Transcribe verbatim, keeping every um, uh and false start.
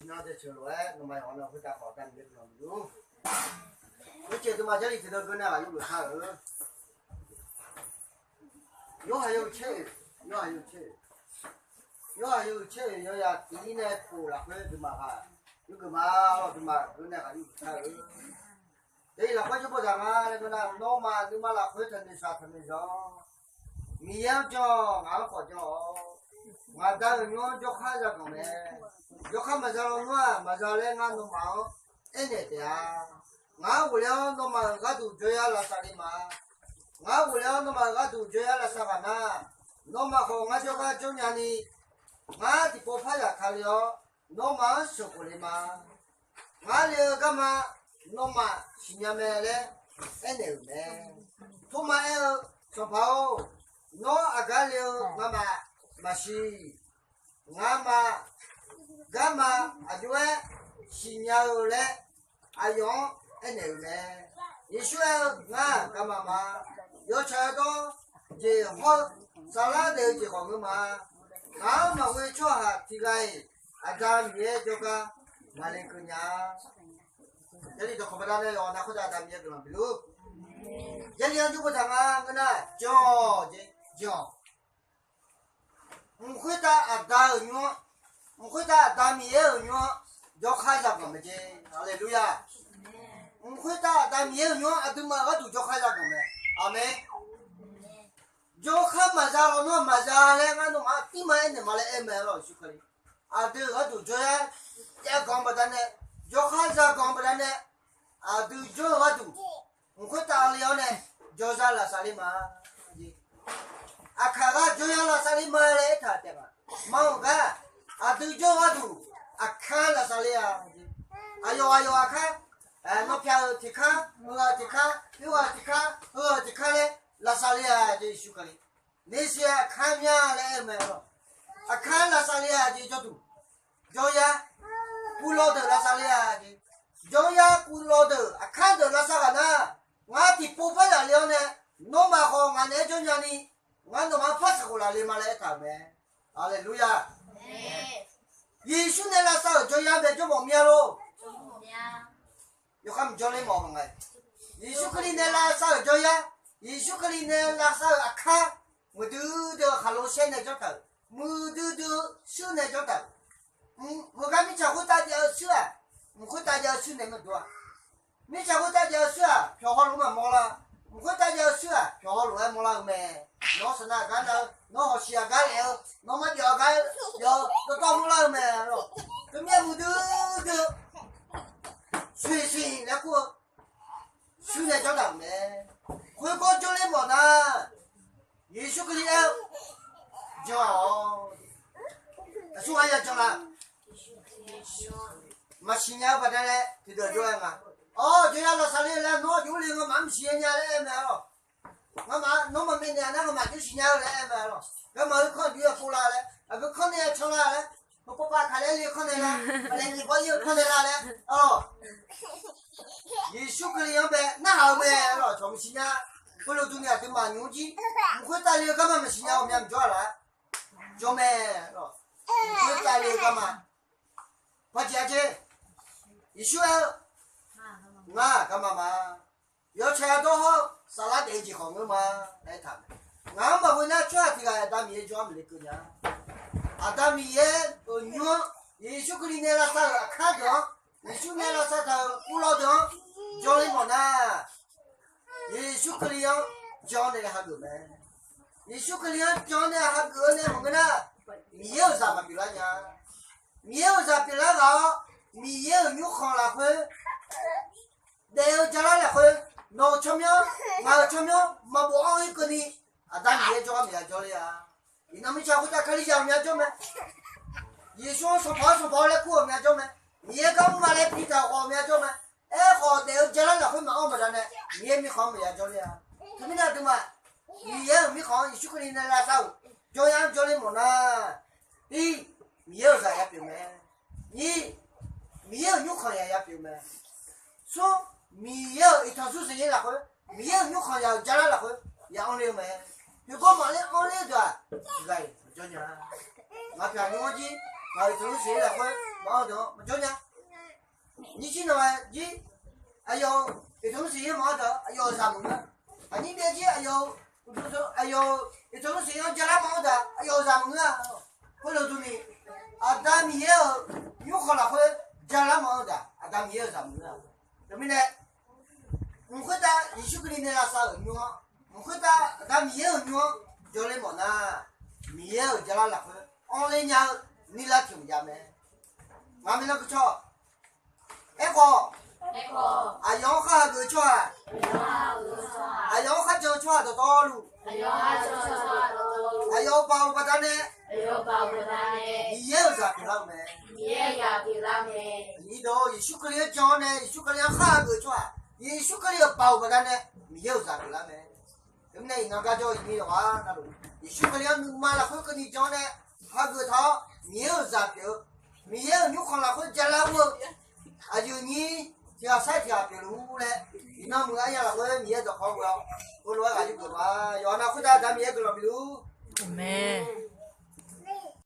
Nar deuq ceuq lof-aer nawmaf yawqha-anr khoertav khawf aqda Miqyaer guiqlanq bif luf. Khoerjeq deuq ma Jarlif tiqdeuv geur nae ghaq yur geuf kar-euq. Yorhaq yawhuiq caer-oe, Yorhaq yawhuiq caer-oe, Yorhaq yawhuiq caer-oe, yawzaq tiq ir nae khof lafkhoer deuq maqghaq yur geuf ma. Awr deuq maqgeur nae ghaq yur geuf kar-euq. Deuq-iq lafkhoer jawr bawq zaq nga laer ngeur nar, nawmaf nuima lafkhoer taqnoeq shaq taqnoeq zanq-awr, Miqyaer-anr jan-awq, ngaq-anr khawf jan-awq. Ngaq Da-euq nymr-anr jawrkhar zaganq mae. Jawrkhar maqza lawnmr-aq maqza laer ngar nawmaf-anr aernaeq taef-a. Ngaq-anr ghofle-awr nawmaf-euq gharduq jawryar lavsav le ma. Ngaq-anr ghofle-awr nawmaf-euq gharduq jawryar lavsav ghaq nar, nawmaf khawf ngar jawrgar jawrnya ni, ngar tiqpov par zaq ka le-awr nawmaf-anr sheuqkhof le ma. Ngar le-eu garma nawmaf siqnya mae laer aernaeq-euq mae. Tormav aer-eu, Sanqpaq-or, nawr aqgar le-eu ngamaf maqsiq. Ngamaf garma aqjox-aer siqnya-eu laer aqyawf-anr aernaeq-euq mae. Yeqsur aer-eu, Ngar garma ma. Yawtsaq yawdawr jeq hawr-eu saflar daef-eu jeq khawf ngeur ma. Ngaq-anr maqghoe tsawrhaq tiq ghaq-iq Aqda Miqyaer jawrgar maqle keuv nya. Jarlif dawqkawq baqdanae yawqha-anr khoertav Aqda Miqyaer guiqlanq bif luf. Jarlif-anr jawr bawq taq nga ngeur nar, jan-awq jeq, jan-awq. Mq khoertav Aqda-euq nymr-anr, mq khoertav Aqda Miqyaer-euq nymr-anr jawrkhar zaganq mae jeq. Haleluya! Mq khoertav Aqda Miqyaer-euq nymr-anr aqduimaf-euq gharduq jawrkhar zaganq mae. Aqmeq. Jawrkhar maqza lawnmr-aq maqza laer ngar nawmaf-anr tirma aernaeq ma laer aer mae lawr Yeqsur Kali. Aqdui-euq gharduq jawryar jav ganq baqdanae, jawrkhar zaganq baqdanae, aqdui jawr-eu gharduq mq khoertav le-awr nae jawrzar lavsav ler ma. Aqkaq gar jawrzar lavsav ler ma laer aertaq taef ma. Maqanr-eu gar aqdui jawr-eu gharduq aqkar lavsav ler-a. Aqyawf aqyawf aqkar, nawr pyaq-euq tiqkar, heu-aq tiqkar, khoerghaq tiqkar, heu-aq tiqkar laer lavsav ler-a jeq Yeqsur Kali. Neqsiq aqkar mya laer aer-eu mae lawr. Aqkar lavsav ler-a jeq jawrduq, jawryar kuvlawv deuq lavsav ler-a jeq. Jawryar kuvlawv deuq aqkar deuq lavsav ghaq nar, ngar tiqpov par zaq le-awr nae, nawmaf khawf ngaq naeq-aer jawrnya ni, ngar nawmaf-anr par sheuqkhof laf le ma laer aertaq-euq mae. Haleluya! Yeqsur nae lavsav-euq jawryar bae jawr mawf mya lor. Yawkhav mq jawrler mawf-eu maqnga. Yeqsur Kali nae lavsav-euq jawryar, Yeqsur Kali nae lavsav-euq aqkar, muiqdui dui-eu khaqlo shaer nae jawr taq-euq, muiqdui dui-eu shuir nae jawr taq-euq. Mq, mq gar mirtsaq khoertav jav-eu shuir-aq, mq khoertav jav-eu shuir nae maqdov-a. Mirtsaq khoertav jav-eu shuir-aq, pyawq hawlof-aer maqmawr lar. Mq khoertav jav-eu shuir-aq, pyawq hawlof-aer mawrlar-eu mae. Nawr saqnav aqgar nar-eu, nawr hawshiq aqgar laef-eu, nawr marbyawf aqgar yawf dawrdawr mawrlar-eu mae lawr. Teumir-aer muiqdui dui-eu, shuiq shuiq laer kur-eu shuir nae jawr taq-euq mae. Khoergar jawrler mawf nar, Yeqsur Kali aer-eu, jan-awq. Aqsur ghaq ya jan la? Maqsiq nya-eu baqdanae tiqdeuq jawr-aer nga. Awr, jawryar lavsav ler laer nawr jov le ngamaf maqsiq nya laer aer mae lawr. Ngamaf nawr maqmaeq naeq-a nar ngamaf jov siqnya-eu laer aer mae lawr. Ngamaf heu kanr jov ya pov la laer, aqgeu kanr nae ya can la laer, heupav pav kaq laer le kanr nae lar, aqlaeq nyiq bawr ir-eu kanr nae lar laer, awr. Yeqsur Kali-anr bae narhaq-eu mae lawr, cawq maqsiq nya. Khoerlof durni aqduimaf nymq-mr jir, mq khoertav le-eu garma maqsiq nya-eu mya maqjawr-a laf. Jawr mae lawr, mq khoertav le-eu garma. Par jeq-a jeq. Yeqsur aer-eu, ngar garma ma. Yawtsaq yawdawr hawr-eu saflar daef-eu jeq khawf ngeur ma laer aertaq-euq mae. Ngaq-anr maqghoe nar tsawrhaq tiq ghaq Aqda Miqyaer jawr-anr maqle keuv nya. Aqda Miqyaer-euq nymr-anr, Yeqsur Kali nae lavsav-euq aqkar deuq-anr, Yeqsur nae lavsav taq-euq uvlanr deuq-anr jawrler mawf nar, Yeqsur Kali-anr jan-awr nae hageuf mae. Yeqsur Kali-anr jan-awr nae hageuf-eu nae maqngeur nar, Miqyaer-euq zaq maqpyeuf lar nya. Miqyaer-euq zaq pyeuflar ghaq-awr, Miqyaer-euq nymrkhanq lafkhoer daef-eu jalar lafkhoer, nawq-euq tsawrmyanr, ngaq-euq tsawrmyanr maqbof-anr-ir keuvni, Aqda Miqyaer jawrgar maqya jawrler-a. Iqnan mirtsaq khoertav Kalizaq-euq mya jawr mae. Yeqsur-anr Sanqpaq-anr Sanqpaq-awr laer kur-euq mya jawr mae. Miqyaer gar mr ma laer bitaq-euq khawf-eu mya jawr mae. Aerkhawf daef-eu jalar lafkhoer maqanr-eu baqdanae, Miqyaer mirkhanq-anr maqya jawrler-a. Teumirnae aqduimaf, Miqyaer-euq mirkhanq-anr Yeqsur Kali nae lavsav-euq jawryar-anr jawrler mawf nar, ir, Miqyaer-euq zaq ya pyeuf mae. Nyiq, Miqyaer-euq nymrkhanq ya ya pyeuf mae. Smr, Miqyaer-euq iqtanq smr sanqnyiq lafkhoer, Miqyaer-euq nymrkhanq ya-euq jalar lafkhoer ya anrler-eu mae. Yawqgar maqler anrler deuq-aq, tiq ghaq-iq maqjawr nya. Ngaq pyaq nymr-anr jir Ngaq-euq iqcawq lmr siq-ir lafkhoer maqanr deuq-anr maqjawr nya. Nyiq jir nawq-aer jir, aqyawf-euq iqcawq lmr siq-ir maqanr deuq-anr aqyawf-euq zaqmuiq ngeur. Aqnyir byaer jir aqyawf-euq, aqyawf-euq iqcawq lmr siq-ir-anr jalar maqanr deuq-aq aqyawf-euq zaqmuiq ngeur-a. Khoerlof durni, Aqda Miqyaer-euq nymrkhanq lafkhoer jalar maqanr deuq-aq Aqda Miqyaer-euq zaqmuiq ngeur-a. Teumirnae, mq khoertav Yeqsur Kali nae lavsav-euq nymr-anr, mq khoertav Aqda Miqyaer-euq nymr-anr jawrler mawf nar, Miqyaer-euq jalar lafkhoer anrler nya-eu nirlar tiq mq jav mae. Ngaq maeqnan guiqcawq. Aerkhawf, aqyawf-anr khar hageuf-eu tsawrhaq, aqyawf-anr kharjan-eu tsawrhaq dawqtawvluf, aqyawf-euq baoq baqdanae Miqyaer-euq zaq pyeuflar-eu mae. Aqyuif deuq, Yeqsur Kali-anr jan-awr nae Yeqsur Kali-anr khar hageuf-eu tsawrhaq, Yeqsur Kali-euq baoq baqdanae Miqyaer-euq zaq pyeuflar mae. Teumirnae iqnan garjawr-eu iqnyir yawqghaq navluf, Yeqsur Kali-anr nuima lafkhoer keuvni jan-awr nae hageuf taq-awr Miqyaer-euq zaq pyeuf-eu, Miqyaer-euq nymrkhanq lafkhoer jalar ur-eu aqyuif nyir tiq ghaq sair tiq ghaq pyeufluf-ur laer, iqnan muiq-eu arya lafkhoer Miqyaer dawqkawq-anr ghoe-awr heulof-aer ghaq yur geuf ma. Yawqha nav khoertav Aqda Miqyaer guiqlanq bifluf-ur mae.